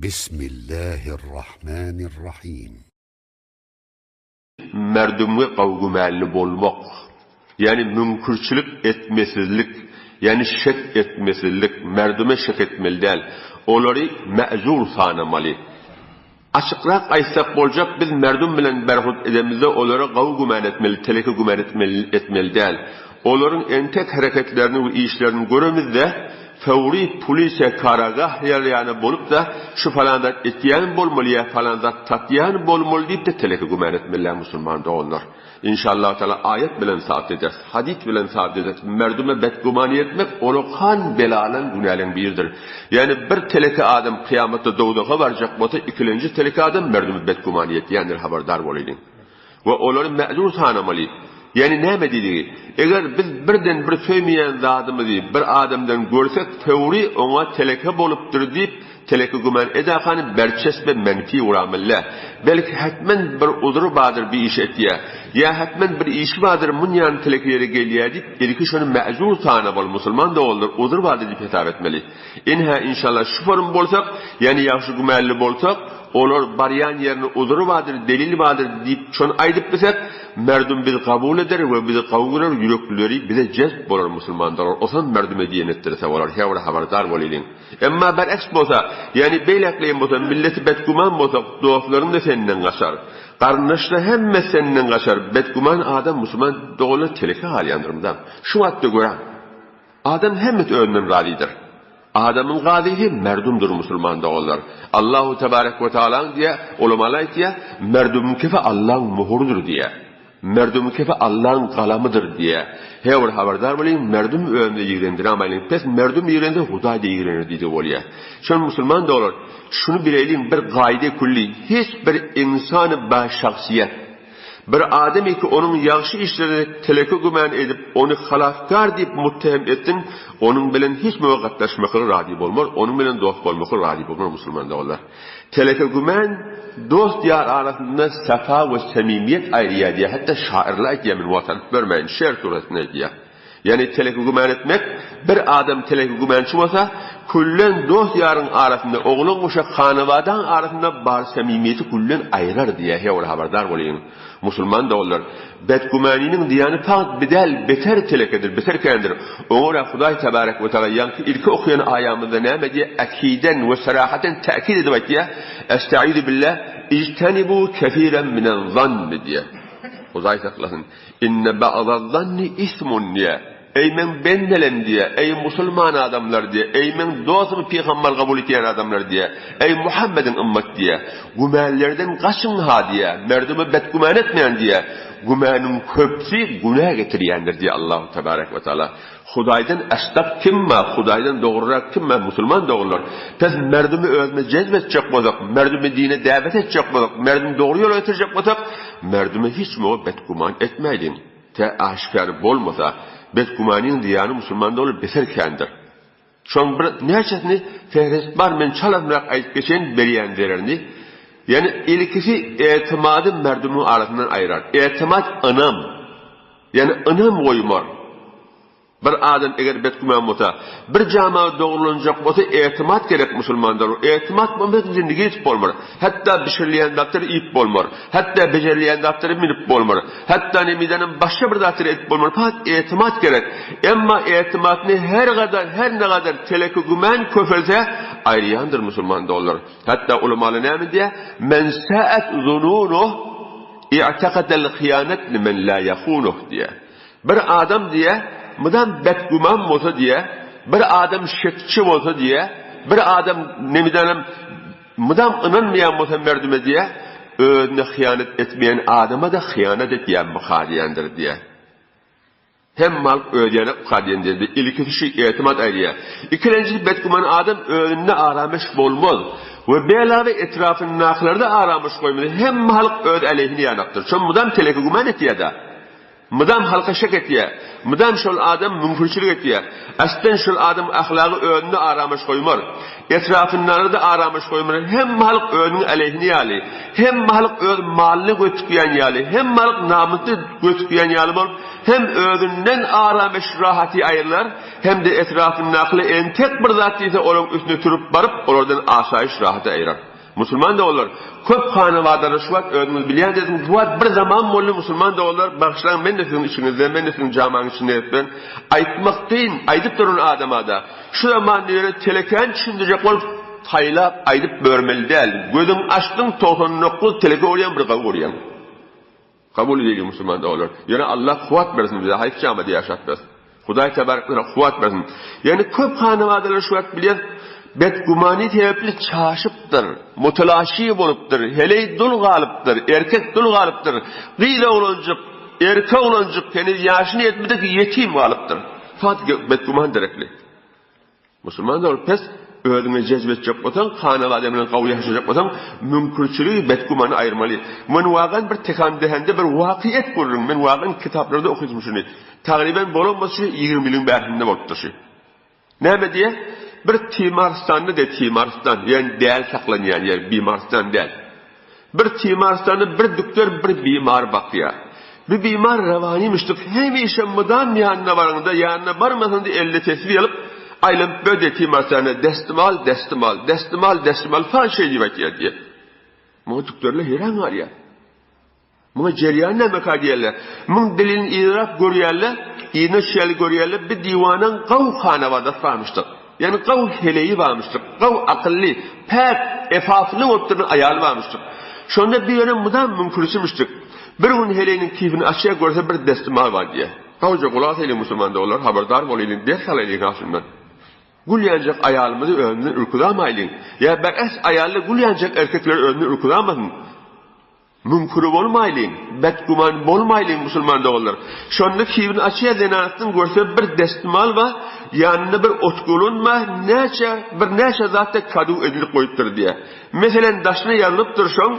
Bismillahirrahmanirrahim. Merdümge gawgümänli bolmak, ýagny müňkürçilik etmesizlik, ýagny şek etmesizlik, merdüme şek etmeli däl, olary mäzur sanamaly. Açykrak aýtsak boljak, biz merdüm bilen berhut edemizde olara gawy gümän etmeli, teleke gümän etmeli däl. Olaryň entek hereketlerini we işlerini göremizde, fewri pulisiýa karargah ýaly bolup-da, şu falan zat etýän bolmaly ýa falan zat satýan bolmaly diýip-de teleke gümän etmeli musulman doganlar. Inşallah Taala aýat bilen sabyt ederis, hadys bilen sabyt ederis. Merdüme betgümany etmek olakan belalaň günäleň biridir. Ýagny bir teleke adam kyýamatda dowzaha barjak bolsa ikilenji teleke adam merdüme betgümany etýändir habardar bolaýlyň. We olary mäzur sanamaly. Ýagny näme diýdigi? Eger biz birden bir söýmeýän zadymyzy bir adamdan görsek töwri oňa teleke bolupdyr diýip teleke güman edakany berçesbe menfi uramylla. Belki hetmen bir uzry bardyr bir iş etýä. Ýa hetmen bir işi bardyr munýan teleke ýere gelýä diýip ilki şony mäzur sanamaly musulman doganlar uzry bardyr diýip hesap etmeli. Ynha inşallah şu forum bolsak, ýagny ýagşy gümänli bolsak, olar barýan ýerine uzury bardyr, delili bardyr diýip şony aýdyp bilsek, merdum bizi kabul eder we bizi gawy görer, ýüreklileri bize jezp bolar musulmanlar osam merdume diýen etdirse bolar, her bir habardar bolylyň. Emma bereks bolsa, ýagny beýläkleýin bolsa, milleti betgüman bolsak, dostlaryň-da senden gaçar. Garyndaşlar hemme senden gaçar, betgüman adam musulman doganlar teleke galýandyr mydam. Şu wagtda göräň. Adam hemmesi özünden razydyr. Adamyň gazysy merdumdyr musulman doganlar. Allahu tebarek we taalaň diýä ulamalar aýtýa merdumyň kefi Allaň muhurydyr diýä. Merdumyň kefi Allaň galamydyr diýä. He bir habardar bolyň merdum özüne ýigrendiramaýlyň pes merdum ýigrense Hudaý-da ýigrener diýdigi bolýa. Şon musulman doganlar şuny bileýliň bir gaýda külli hiç bir ynsany ba şahsyýet Bir adam ki onuň ýagşy işlerine teleke gümän edip, ony halasgär diýip muttehem etsin, onuň bilen hiç möge gatnaşmaklyga razy bolmaz, onuň bilen dost bolmaklyga razy bolmaz musulman doganlar. Teleke gümän dost-ýar arasynda sapa we semimiýet aýyrýar diýýär, hatda şaýyrlar aýtýar men wagt alyp bermäýin, şer suratynda aýdýar. Ýagny teleke gümän etmek, bir adam teleke gümänçi bolsa, küllen dost-ýaryň arasynda, oglan-uşak, hanabadaň arasynda bar samimiýeti küllen aýyrar diýýär, he ol habardar bolyň, musulman doganlar, betgümanynyň zyýany fagt bidäl, beter telekedir, beter kändir. Oňa görä Hudaý tebarek we taala ýaňky ilki okaýan aýamyzda näme diýýär, akiden we sarahaten täkit edip aýtýar, Estaizu billah, ijtenibu kesiren minen zanni diýýär. Hudaý saklasyn. Inne ba'zaz-zanni ismun diýýär. Eý meň bendelem diýýär, eý musulman adamlar diýýär, eý meň dostumy pygamber kabul etýän adamlar diýýär, eý Muhammediň ymmaty diýýär. Gümänlerden gaçyň-ha diýýär, merdüme betgüman etmäň diýýär. Gümäniň köpüsi günä getirýändir diýýär Allahu tebarek we taala. Hudaýdan asdak kim bar, Hudaýdan dogrurak kim bar musulman doganlar. Pes merdümi özüne jezp etjek bolsak, merdümi dine däwet etjek bolsak, merdümi dogry ýola getirjek bolsak, merdüme hiç muňa betgüman etmäýliň. Tä aşgär bolmasa, betgümanyň zyýany musulman doganlar beter kändir. Şoň bir näçesini fehrist bar men çalasynrak aýdyp geçeýin berýän zererini. Ýagny ilkisi etimady merdümiň arasyndan aýyrar. Etimat ynam. Ýagny ynam goýmar. Bir adam eger betgüman bolsa, bir jama dogrulanjak bolsa etimat gerek musulmanlar. Etimat bolmasa zindigi ýetip bolmar. Hatda bişirilýän zatlary iýip bolmar. Hatda bejerilýän zatlary münüp bolmar. Hatda nemidenem başga bir zatlary edip bolmar. Fakat etimat gerek. Emma etimatny her gadar, her ne gadar teleki gümän köpelse aýyrýandyr musulman doganlar. Hatda ulamalar näme diýýär? Men sa'at zununuh i'takadal hyýanet limen la yahunuh diýýär. Bir adam diýýär, mydam betgüman bolsa diýýär, bir adam şekçi bolsa diýýär, bir adam nemidenem mydam ynanmaýan bolsa merdüme diýýär, özüne hyýanet etmeýän adama-da hyýanet etýänmika diýendir diýýär. Hem halk öz ýana uka diýen diýende ilkisi şu etimat aýdýar. Ikilenjisi betgüman adam özünde arameş bolmaz we belawy etrapyndakylarda arameş goýmaz. Hemme halk öz äleyhine ýanakdyr. Şo mydam teleke güman etýär-dä. Mydam halka şek etýär. Mydam şol adam müňkürçilik etýär. Aslen şol adam ahlagy özünde aramyş goýmar. Etrapyndalarda aramyş goýmar. Hemme halk özüniň aleýhine ýaly. Hemme halk öz malyny göz tikýän ýaly. Hemme halk namysyny göz tikýän ýaly bolup, hem özünden aramyş rahaty aýrylar, hem-de etrapyndakylar entek bir zat diýse olaryň üstüne sürüp baryp, olardan asaýyş rahaty aýyrar. Musulman doganlar, köp hanabadlarda şu wagt özüňiz bilýändirsiňiz, bu wagt bir zaman boldy musulman doganlar, bagyşlaň men-de siziň içiňizde, men-de siziň jamaň içinde ýörüpdirin. Aýtmak kyn, aýdyp duran adamada, şu zaman ýöne telekäni düşündirjek bolup saýlap aýdyp börmeli däl. Gözüňi açdyň 99 teleke görýäň bir gawy görýäň. Kabul edeliň musulman doganlar. Ýöne Allah kuwwat bersin bize haýsy jamada ýaşap biz. Hudaý tebarek we kuwwat bersin. Ýöne köp hanabadalar şu wagt bilýän betgumany sebäpli çaşypdyr, mutalaşy bolupdyr, heleý dul galypdyr, erkek dul galypdyr, gyz oglanjyk, erkek oglanjyk heniz ýaşyna ýetmedik ýetim galypdyr. Fat betguman derekli. Musulman dogry pes özüňe jezp etjek bolsaň, hanabada bilen gawy ýaşajak bolsaň, müňkürçiligi, betgümany aýyrmaly. Men wagan bir tekan dehende bir wakyýet gürrüň, men wagan kitaplarda okydym şuny. Tagryban bolan bolsa şu 20 ýylyň bärsinde bolupdyr şu. Näme diýýär? Bir timarystanda diýýär, timarystan, ýagny däl saklanýan ýer, bimarystan däl. Bir timarystanda bir dükder bir bimar bakýar. Bu bimar rawanymyşdyk, hemişe mydam ýanyna baraňda, ýanyna barmasaň-da eline tesbi alyp, aýlanyp bödi timarystanda destimal, destimal, destimal, destimal falan şeý diýip aýtýar diýýär. Muňa dükderler heýran galýar. Muňa jerýan nämeka diýerler. Muň dilini yzarap görýärler, yzyna düşýärler görýärler, bir diwanaň gaw hanabadasy barmyşdyk. Ýagny gaw heleýi barmyşdyk. Gaw akylly, päk, esasly bolup duran aýaly barmyşdyk. Şonda bir ýöne mydam müňkürçimişdik. Bir gün heleýiniň kifini açýar, görse bir destimal bar diýýär. Gawja gulak asaýlyň musulman doganlar, habardar bolaýlyň, ders alaýlyň ha şundan. Gül ýanjak aýalymyzy özümizden ürküzamaýlyň. Ýa beräs aýally gül ýanjak erkekleri özünden ürküzamasyn. Müňküri bolmaýlyň, betgüman bolmaýlyň musulman doganlar. Şonda kibrini açýar zenanasynyň görse bir destmal bar, ýanynda bir otgulun bar, näçe bir näçe zatda kaduw edilip goýupdyr diýýär. Meselem daşyna ýazylypdyr şoň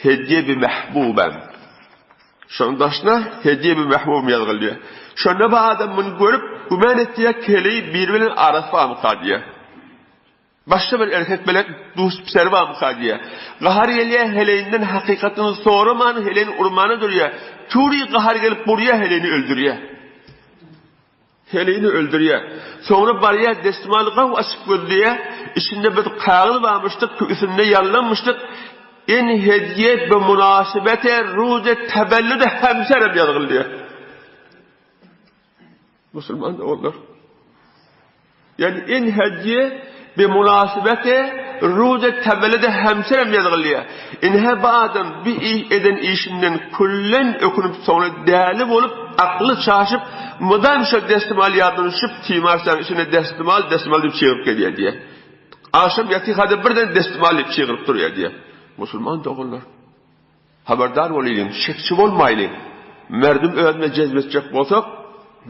Hedýe bi mehbubem. Şoň daşyna Hedýe bi mehbubem ýazgylýar. Şonda bu adam muny görüp güman etýär, keleý biri bilen arasy barmyka diýýär. Başga bir erkek bilen duşup seri barmyka diýýär. Gahar gelýär heleýinden hakykatyny soraman heleýini urmana durýar. Tury gahar gelip burýar heleýini öldürýär. Heleýini öldürýär. Soňra barýar destimaly gaw açyp gözleýär. Içinde bir kagyz barmyşdyk üstünde ýazlanmyşdyk. In hediye bi munasibete ruze tebellüde hemserem ýazgylýar. Musulman doganlar. Ýagny in hediye bi munasibete ruze tebellüde hemserem ýazgylýar. Inhe bu adam bi eden işinden küllen ökünip soňra däli bolup akly çaşyp mydam şol destimal ýadyna düşüp timarçanyň içinde destimal destimal diýip çygyryp gelýär diýýär. Agşam ýatykada birden destimal diýip çygyryp durýar diýýär. Musulman doganlar. Habardar bolaýlyň, şekçi bolmaýlyň. Merdum özüne jezp etjek bolsak,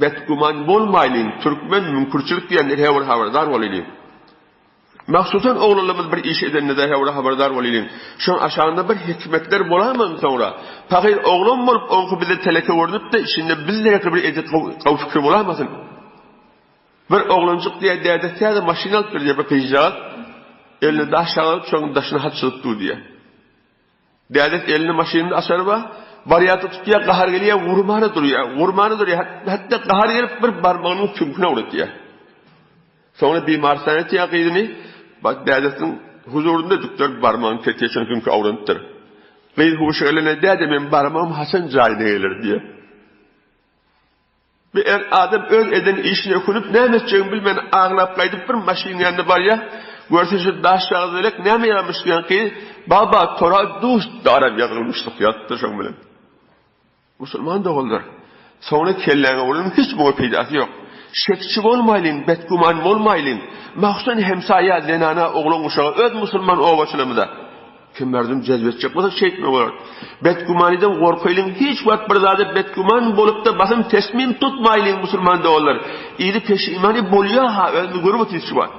betgüman bolmaýlyň, türkmen müňkürçilik diýende her bir habardar bolaýlyň. Mahsusan oglanlarymyz bir iş edende-de her bir habardar bolaýlyň. Şoň aşagynda bir hikmetler bolaýmasyn soňra. Pahyr oglan bolup oňky bize teleke görnüp-de içinde biz derekli bir edil gowy pikir bolaýmasyn. Bir oglanjyk diýýär, däde täze maşyn alyp ber diýýär bir gyzjagaz. Eline daş alyp şoň daşyna hat çyzyp dur diýýär. Dädesi elini maşynyny açary bar, barýarda tutýar, gahar gelýär, urmana durýar, urmana durýar, hatda gahar gelip bir barmagynyň süňküne urýar. Soňra bimarystana etýär gyzyny, bak dädesiniň huzurynda dükler barmagyny kesýär, şonuň süňki awranypdyr. Gyz huşa gelende, däde meň barmagym haçan jaýyna geler diýýär. Bir er adam öz eden işine ökünip, näme etjegini bilmän aglap gaýdyp bir maşynyň ýanyna barýar. Görse şu daşjagaz melek näme ýazmyş diýen gyz, Baba tora dust daram ýazylmyşdyk ýazypdyr şoň bilen. Musulman doganlar, soňra kelläňe uranyň hiç muňa peýdasy ýok. Şekçi bolmaýlyň, betgüman bolmaýlyň. Mahsusan hemsaýa, zenana, oglan-uşaga, öz musulman obaçylarymyza. Kim merdum jezp etjek bolsa şeýtme bolar. Betgümanydan gorkaýlyň hiç wagt bir zada betgüman bolupda basym tesmim tutmaýlyň musulman doganlar. Yzy peşimany bolýa ha özümiz görüp otyrys şu wagt.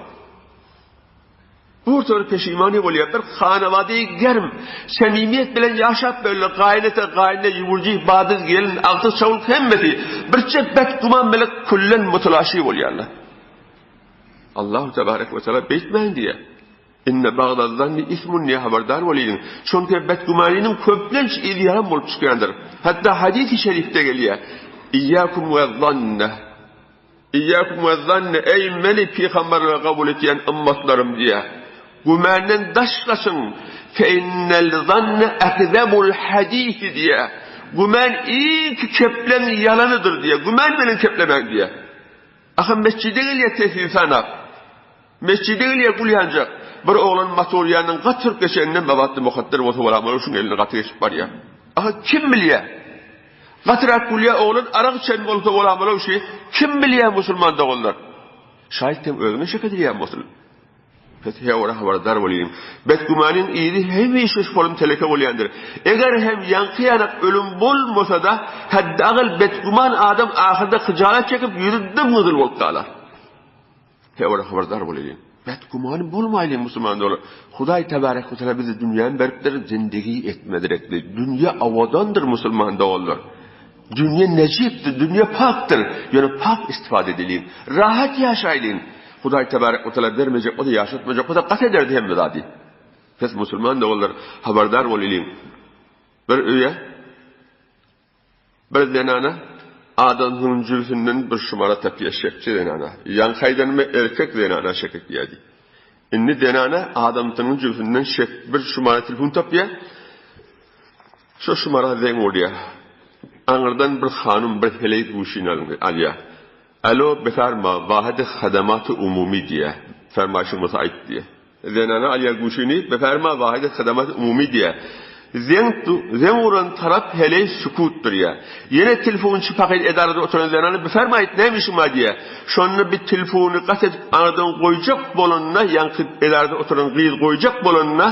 Bir peşimany bolýar. Bir hanabady germ, samimiýet bilen ýaşap bölle, gaýynata, gaýynene, ýüwürji, badyz, gelin, agtyk, çawluk hemmesi birje betgüman bilen küllen mutlaşy bolýarlar. Allahu tebarek we teala beýtmäň diýýär. Inne bagdazanni ismun diýýär, habardar bolaýyň. Çünki betgümanynyň köplenç yzy ýalan bolup çykýandyr. Hatda hadysy şerifde gelýär. Iyyakum we zanne. Iyyakum we zanne, eý meni pygamberlige kabul etýän ymmatlarym diýýär. Gümenden daş gaçyň, fe innel zanne ekzebul hadisi diýýär. Gümen iň kepleň ýalanydyr diýýär. Gümen bilen keplemäň diýýär. Aha mesjide gelýär tesbi sanap. Mesjide gelýär gül ýanjak. Bir oglan motor ýanyndan gaty sürüp geçende Mabatly Muhadder bolsa bolamala şuň eline gaty geçip barýar. Aha kim bilýär? Gatyrak gülýär oglan arak içen bolsa bolamala şy kim bilýär musulman doganlar? Şaýt hem özüňe şek edilýän bolsun. Pes heora habardar bolaýyn. Betgümanyň yzy hemişe şolum teleke bolýandyr. Eger hem ýaňky ýanak ölüm bolmasa-da, häddi-agyl betgüman adam ahyrda hyjalat çekip, ýüzi dym-gyzyl bolup galar. Heora habardar bolaýyn. Betgüman bolmaýlyň musulman doganlar. Hudaý tebarek we teala bize dünýäni beripdir, zindigi etmedirekli. Dünýe awadandyr musulman doganlar. Dünýe nejipdir, dünýe pakdyr. Ýöne pak istifade edeliň. Rahat ýaşaýlyň. Hudaý tebarek we teala bermejek bolsa, ýaşatmajak bolsa gat ederdi hemme zady. Pes musulman doganlar habardar bolaýlyň. Bir öýe bir zenana adamsynyň jübüsinden bir şumara tapýar şekçi zenana. Ýaňky aýdanymy erkek zenana şek etýärdi. Indi zenana adamsynyň jübüsinden şek bir şumara telefon tapýar. Şo şumara zeň urýar. Aňyrdan bir hanum bir heleý guşyny alýar. Alo, befarma, Wahidi Hadamaty Umumy diýýär. Fermaýşyň bolsa aýt diýýär. Zenana alýar guşyny, befarma, Wahidi Hadamaty Umumy diýýär. Zeň, zeň uran tarap heleý sükut durýar. Ýene telefonçy pakyr edarada oturan zenana befarma aýt, näme işiň bar diýýär. Şonda bir telefony gat edip aňyrdan goýjak bolanda, ýaňky edarada oturan gyz goýjak bolanda,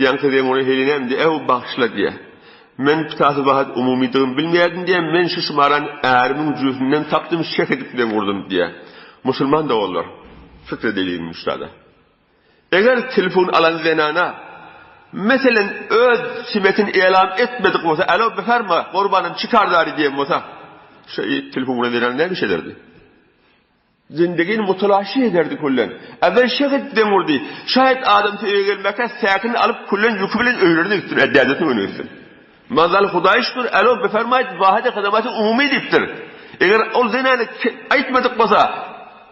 ýaňky zeň uran heleý näme diýýär, Ew, bagyşla diýýär. Men pitasy bahat umumydygyny bilmeýärdim diýýär, men şu şumarany ärimiň jübüsinden tapdym, şek edip bilen gurdum diýýär. Musulman doganlar, pikir edeliň müşdada. Eger telefon alan zenana, meselem, öz simetini elam etmedik bolsa, alo beferma, gurbanym çykar dary diýen bolsa, şu telefon uran zenana näme iş ederdi? Zindigini mutalaşy ederdi küllen. Evvel şehit dem urdy. Şaýat adamsy öýe gelmäkä säkini alyp küllen ýüki bilen öýlerine gitsin, dädesiniň öýüne gitsin. Mazal Hudaýa şükür, alo befermaýt wahide hadamaty umumy diýipdir. Eger ol zenany aýtmadyk bolsa,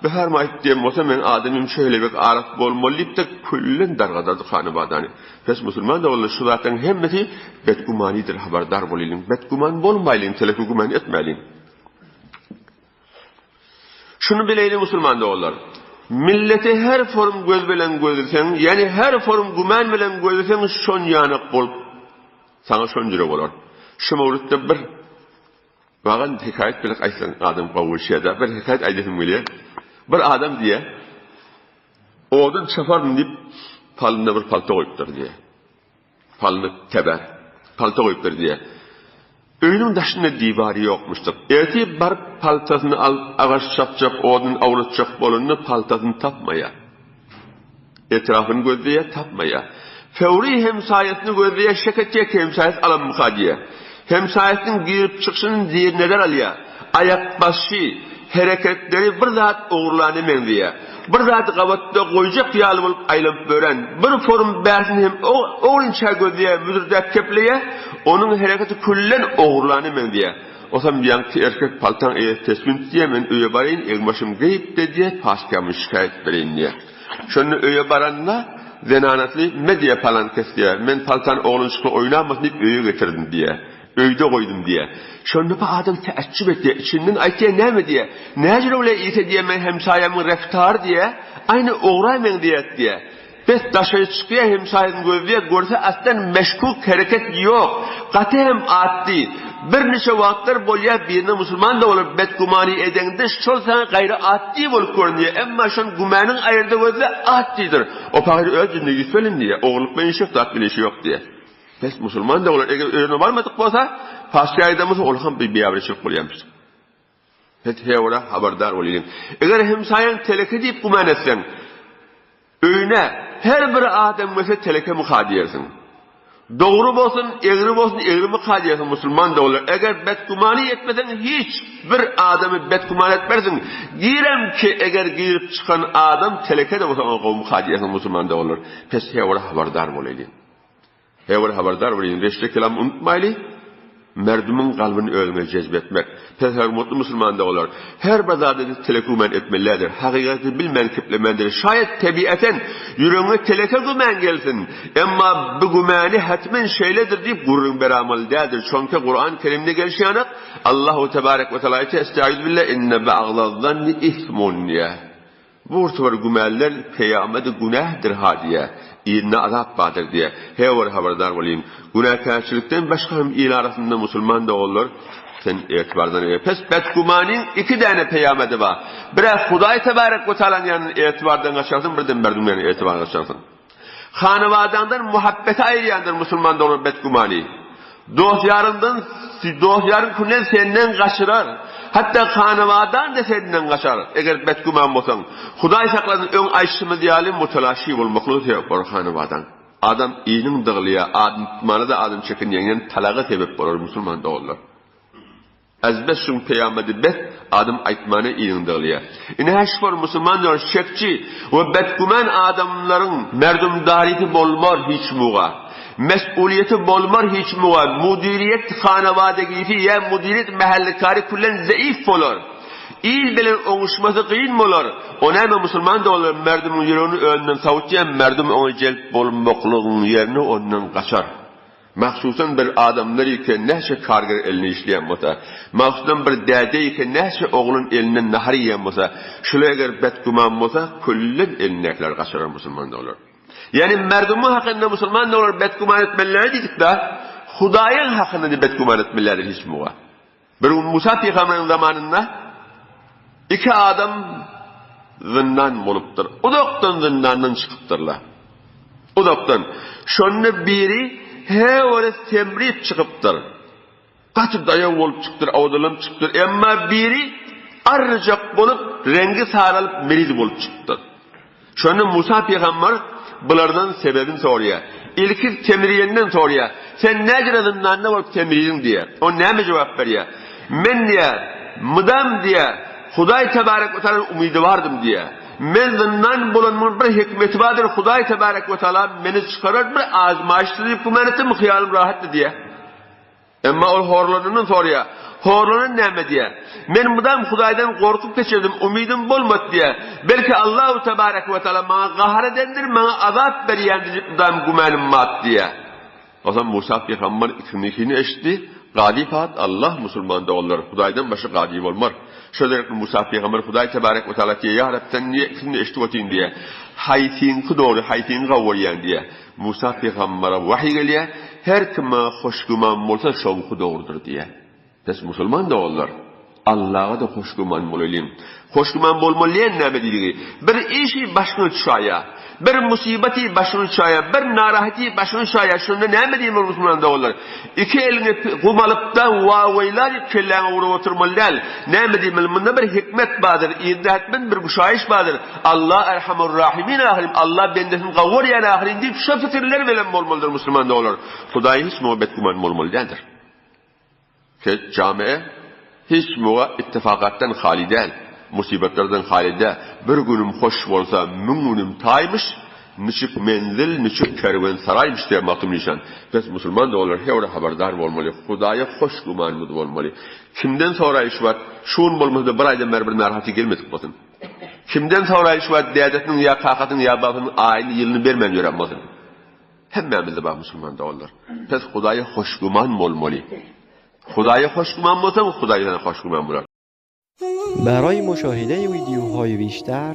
befermaýt diýen bolsa men adamym şeýle bek arak bolmaly diýipdir, küllen dargadardy hanabadany. Pes musulman doganlar şu zatlaryň hemmesi betgumanydyr habardar bolylyň. Betguman bolmaýlyň, teleki güman etmäliň. Şuny bileýli musulman doganlar. Milleti her form göz bilen gözleseň, ýagny her form güman bilen gözleseň şon ýanak bolup saňa şon jüre bolar. Şu mowrutda bir wagan hekaýat bilen aýtsaň adam gowy bolşýada. Bir hekaýat aýdasym gelýär. Bir adam diýýär, odun çaparyn diýip palynda bir palta goýupdyr diýýär. Palny teber, palta goýupdyr diýýär. Öýüniň daşynda diwary ýokmuşdyr. Ertir baryp paltasyny alyp agaç çapjak, odun awlatjak bolanda paltasyny tapmaýar. Etrapyny gözleýär, tapmaýar. Fewri hemsaýasyny gözleýär, şek etýär ki, hemsaýasy alanmyka diýýär. Hemsaýasynyň girip çykyşyny zir-nezer alýar. Aýak basşy, hereketleri bir zat ogurlana meňzeýär. Bir zady gabatda goýjak ýaly bolup aýlanyp bören, bir forum bärsini hem ogrynça gözleýär, müzürdäp kepleýär, onuň hereketi küllen ogurlana meňzeýär. Osam ýaňky erkek paltaň eýesi teswin tutýar, men öýe baraýyn, egin-başym geýip-de diýýär, paşkamy şikaýat bereýin diýýär. Şonda öýe baranda, zenanasy, Me diýýär, palan kes diýýär, men paltany oglanjyklar oýnamasyn diýip öýe getirdim diýýär. Öýde goýdum diýýär. Şonda bu adam täjjüp etýär, içinden aýtýar, näme diýýär, Näjüre bile iýse diýýär, men hemsaýamyň reftary diýýär, aýny ogra meňzeýär diýýär. Bes daşary çykýar, hemsaýasyny gözleýär, görse aslan meşkuk hereket ýok. Gaty hem atdy. Birniçe wagtlar bolýar, birine musulman-da bolup betgumany edeňde şol saňa gaýry atdy bolup görünýär, emma şon gümanyň aýyrda gözle atdydyr. O pahyr öz jübüne ýüzfelin diýýär, ogurlyk bilen işi ýok, zat bilen işi ýok diýýär. Pes musulman da bolar. Eger özüne barmadyk bolsa, paşa aýdan bolsa, ol hem bir biabraçylyk bolýarmyş. Pes hewra habardar bolaýyn. Eger hemsaýaň teleke diýip güman etseň, öýüne. Her bir adam gelse telekemika diýersiň. Dogry bolsun, egri bolsun, egrimika diýersiň musulman doganlar. Eger betgümany etmeseň hiç bir adamy betgüman etmersiň. Girem ki eger girip çykan adam teleke-de bolsa oňa gowumyka diýersiň musulman doganlar. Pes hewara habardar bolaýlyň. Heý bir habardar bolaýyn, reşde kelam unutmaýly, merdümiň kalbyny özüňe jezp etmek. Pes hormatly musulman doganlar, her bir zady biz teleke güman etmelidir. Hakykaty bilmän keplemendir. Şaýat tebiaten ýüregiňe teleke güman gelsin, emma bu gümany hetmen şeýledir diýip gürrüň beramaly däldir. Çonki Kuran Kerimde gelşi ýanak, Allahu tebarek we teala aýtýar, Estaizu billah, inne ba'daz-zanni ismun diýýär. Bu bir gümäller peýamady günähdir ha diýýä, yzynda azap bardyr diýýä. He bir habardar bolyň. Günäkärçilikden başga hem il arasynda musulman doganlar sen etibardan e. Pes betgümanyň iki däne peýamady bar. Birä Hudaý tebarek we taalanyň ýanynda etibardan gaçarsyň, birden merdümiň ýanynda etibardan gaçarsyň. Hanabadaňdan muhabbeti aýyrýandyr musulman dogan betgümany. Dost-ýaryňdan dost-ýaryň künden senden gaçyrar. Hatda hanabadan-da senden gaçar, eger betgüman bolsaň. Hudaý saklasyn öň aýtşymyz ýaly mutalaşy bolmaklyga sebäp bolar hanabadaň. Adam iniň dygylýar, adam tutmana-da adam çekinýän talaga sebäp bolar musulman doganlar. Azbes şuň peýamady bes adam aýtmana iliň dygylýa. Ine şu bir musulman döwür şekçi we betgüman adamlaryň merdumdaryty bolmar hiç muga. Mes'ulyeti bolmar hiç muga. Mudiriýet hanabadagisi ýa mudiriýet mähellikary küllen zeif bolar. Il bilen oňuşmasy gyn bolar. O näme musulman doganlar merdumyň ýüregini özünden sawutýa merdum oňa jelp bolmaklygyň ýerine ondan gaçar. Mahsusan bir adamlar eken näçe karger elinde işleýän bolsa, mahsusan bir däde eken näçe oglan elinden nahar iýen bolsa, şular eger betgüman bolsa, küllen elindäkileri gaçyrar musulman doganlar. Ýagny merdumyň hakynda musulman doganlar betgüman etmeliler diýdik-da, Hudaýyň hakynda betgüman etmeliler hiç muga. Bir gün Musa pygamberiň zamanynda iki adam zyndan bolupdyr. Uzakdan zyndandan çykypdyrlar. Uzakdan. Şonda biri hewere semrip çykypdyr. Gaty daýaw bolup çykypdyr, owadalanyp çykypdyr. Emma biri arryjak bolup, reňgi saralyp, meriz bolup çykypdyr. Şonda Musa pygamber bulardan sebebini soraýar. Ilki semriýenden soraýar. Sen näjüre zyndanda bolup semridiň diýýär. O näme jogap berýär? Men diýýär, mydam diýýär, Hudaý tebarek we taaladan umydy bardym diýýär. Men zyndan bolanymyň bir hikmeti bardyr, Hudaý tebarek we taala meni çykarar bir azmaýyşdyr diýip güman etdim, hyýalym rahatdy diýýär. Emma ol horlanandan soraýar. Horlanan näme diýýär? Men mydam Hudaýdan gorkup geçirdim, umydym bolmady diýýär. Belki Allahu tebareke we taala maňa gahar edendir, maňa azap berýändir diýip mydam gümänim bat diýýär. Onsoň Musa pygamber ikiniňkini eşitdi. Gady pat Allah musulman doganlar, Hudaýdan başga gady bolmar. Şo derekli Musa pygamber Hudaý tebarek we taala diýýär, Ýa Reb, sen niýe ikisini eşidip otyň diýýär. Haýsyňky dogry, haýsyňy gowurýaň diýýär. Musa pygambere wahyý gelýär, Her kim maňa hoşgüman bolsa, şoňky dogrudyr diýýär. Bes musulman doganlar, Allaha-da hoşgüman bolalyň. Hoşgüman bolmaly diýen näme diýdigi? Bir işi başyňa düşaýýar, bir musybaty başyňa düşaýýar, bir narahaty başyňa düşaýýar, şonda näme diýmeli musulman doganlar? Iki eliňi gum alyp-da, wa-weýla diýip kelläňe urup oturmaly däl. Näme diýmeli? Munda bir hikmet bardyr, yzda hetmen bir guşaýyş bardyr. Allah Erhamur Rahimin ahyryn, Allah bendesini gowurýan ahyryn diýip şo pikirler bilen bolmalydyr musulman doganlar. Hudaýa hiç muňa betgüman bolmaly däldir. Ki jamee hiç muňa ittifakatdan haly däl, musybatlardan haly däl. Bir günüm hoş bolsa müň günüm taýmyş, niçik menzil, niçik kerwen saraýmyş diýýär Magtymguly işan. Bes musulman doganlar her bir habardar bolmaly, Hudaýa hoş gümanymyz bolmaly. Kimden soraýly şu wagt, şu gün bolmasa-da bir aýdan bäri bir narahaty gelmedik bolsun. Kimden soraýly şu wagt dädesiniň ýa kakasynyň ýa babasynyň aýyny ýylyny bermän ýören bolsun. Hemmämizde bar musulman doganlar. Biz Hudaýa hoşgüman bolmaly. Hudaýa hoşgüman bolsaň Hudaý sana hoşgüman bolar. برای مشاهده ویدیوهای بیشتر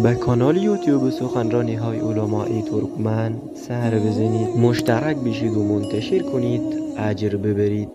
به کانال یوتیوب سخنرانی های علمای ترکمن سر بزنید مشترک بشید و منتشر کنید اجر ببرید.